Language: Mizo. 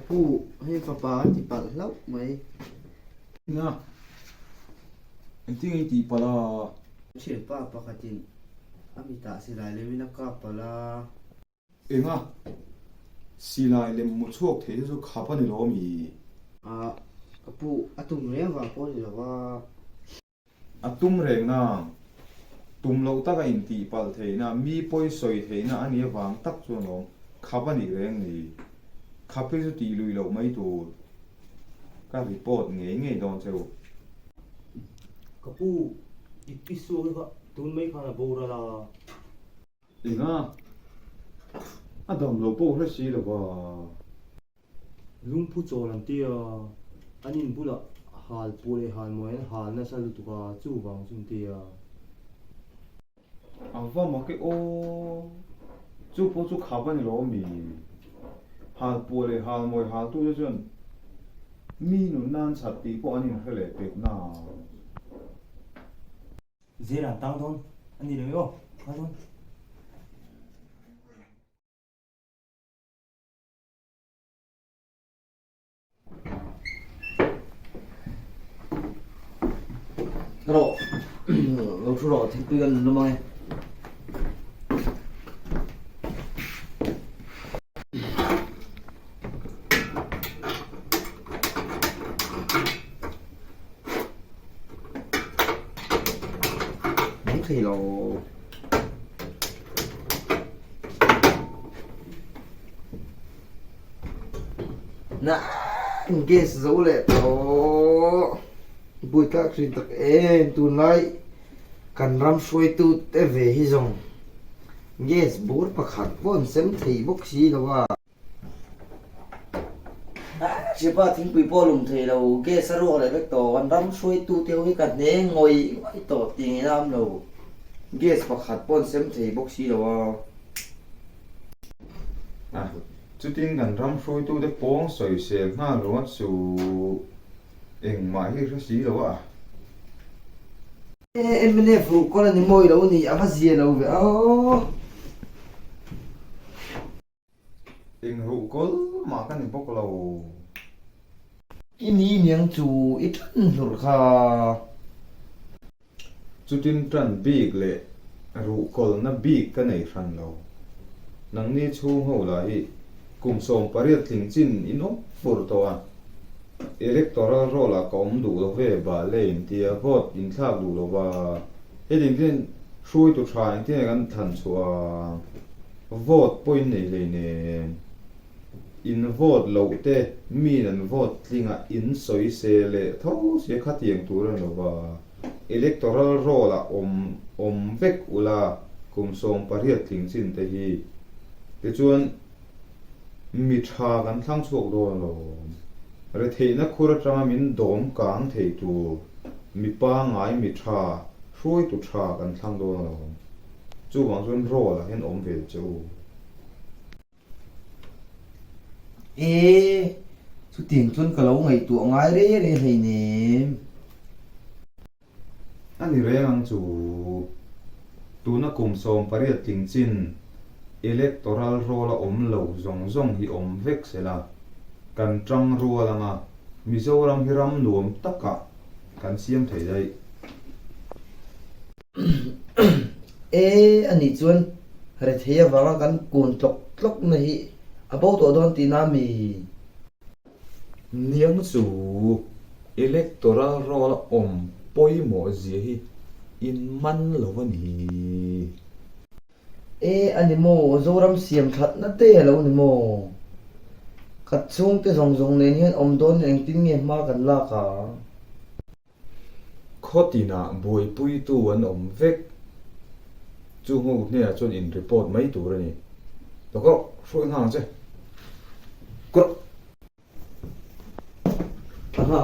pu, hei fapa a ti palh hlauh mai. Nia, engtin nge i tih palh a? Thianpa pakhatin a mitah silai lemin a kap palh a. Enga? Silai lem mu chhuak thei te chu khap a ni lo ami? A, ka pu, a tum reng vang pawh a ni lo a. A tum reng na, tum loh taka intih palh theihna, mi pawi sawi theihna a nih avang tak chuan lawm khap a nih reng ni. Khap hi chu tih lui loh mai tur. Ka report ngei ngei dawn che u. Ka pu, i pi suak hi kha tun mai khan a boral a. Enga? A dam lo pawh hre si lo va. Lungphu chawl an ti a, an in bulah hal puh leh hal mawi an hal nasa lutuk a, chuvang chu an ti a. A va mak e aw, chu pawh chu khap a ni lo ami? Hal puh leh hal mawi hal tute chuan mi nunna an chhat tih pawh an inhre leh pek na. Zir an tang dawn a ni lo e aw, kal dawn. Rawh, lo thu rawh thingpui kan lum ang e. Nung thei lo. Na gas zo leh tawh. Buaithlak thin tak em tunlai kan ram hruaitu te ve hi zawng gas bur pakhat pawh an sem thei bawk si lo a. Hripa thingpui pawh lum thei lo, gas a ruak leh vek tawh, kan ram hruaitu te ho hi ka hne ngawih ngawih tawh tih ngei a awm lo, gas pakhat pawh an sem thei bawk si lo a. A, chutin kan ram hruaitu te pawng sawisel nghal ruat chu engmah hi hre si lo a. Mnf ruhkawl a ni mawi lo ni, a va zia lo ve aw. Eng ruh kawl mah ka ni bawk lo. I ni niang chu i tan hlur kha. Chutin tan bik leh ruh kawlna bik ka nei hran lo. Nangni chhung ho lah hi kum 18 tling chin in awm fur tawh a. Electoral roll ah ka awm duh lo ve bah le intia vote inthlak duh lo va. Hetiang hian hruaitu tha engtin nge kan thlan chhuah ang? Vote pawh in nei hlei nen. In vote loh te miin an vote tling a in sawi se leh tho sia khatiang tur a ni lo va. Electoral roll ah awm awm vek ula kum 18 tling chin te hi. Tichuan mi tha kan thlang chhuak dawn alawm. Retheihna khur atanga min dawm kang thei tur. Mi pangngai, mi tha, hruaitu tha kan thlang dawn alawm. Chuvang chuan roll ah hian awm ve che u. E, chutiang chuan ka lo ngaihtuah ngai rei rei hleinem. A ni reng ang chu. Tuna kum 18 tling chin electoral roll a awm lo zawng zawng hi awm vek sela, kan tang rual anga Mizoram hi ram nuam takah kan siam thei daih. E, anih chuan rethei avanga kan kun tlawk tlawk na hi a bo tawh dawn tihna mi? Niang chu electoral roll a awm pawimawh zia hi in man lo a ni. E, a ni maw? Zoram siam thatna te a lo ni maw? Ka chhungte zawng zawng nen hian awm dawn engtin nge hma kan lak ang? Khaw tinah buaipuitu an awm vek. Chu ho hnenah chuan in report mai tur a ni. Lo kawrh, hruai nghal ang che. Kawrh! Aha.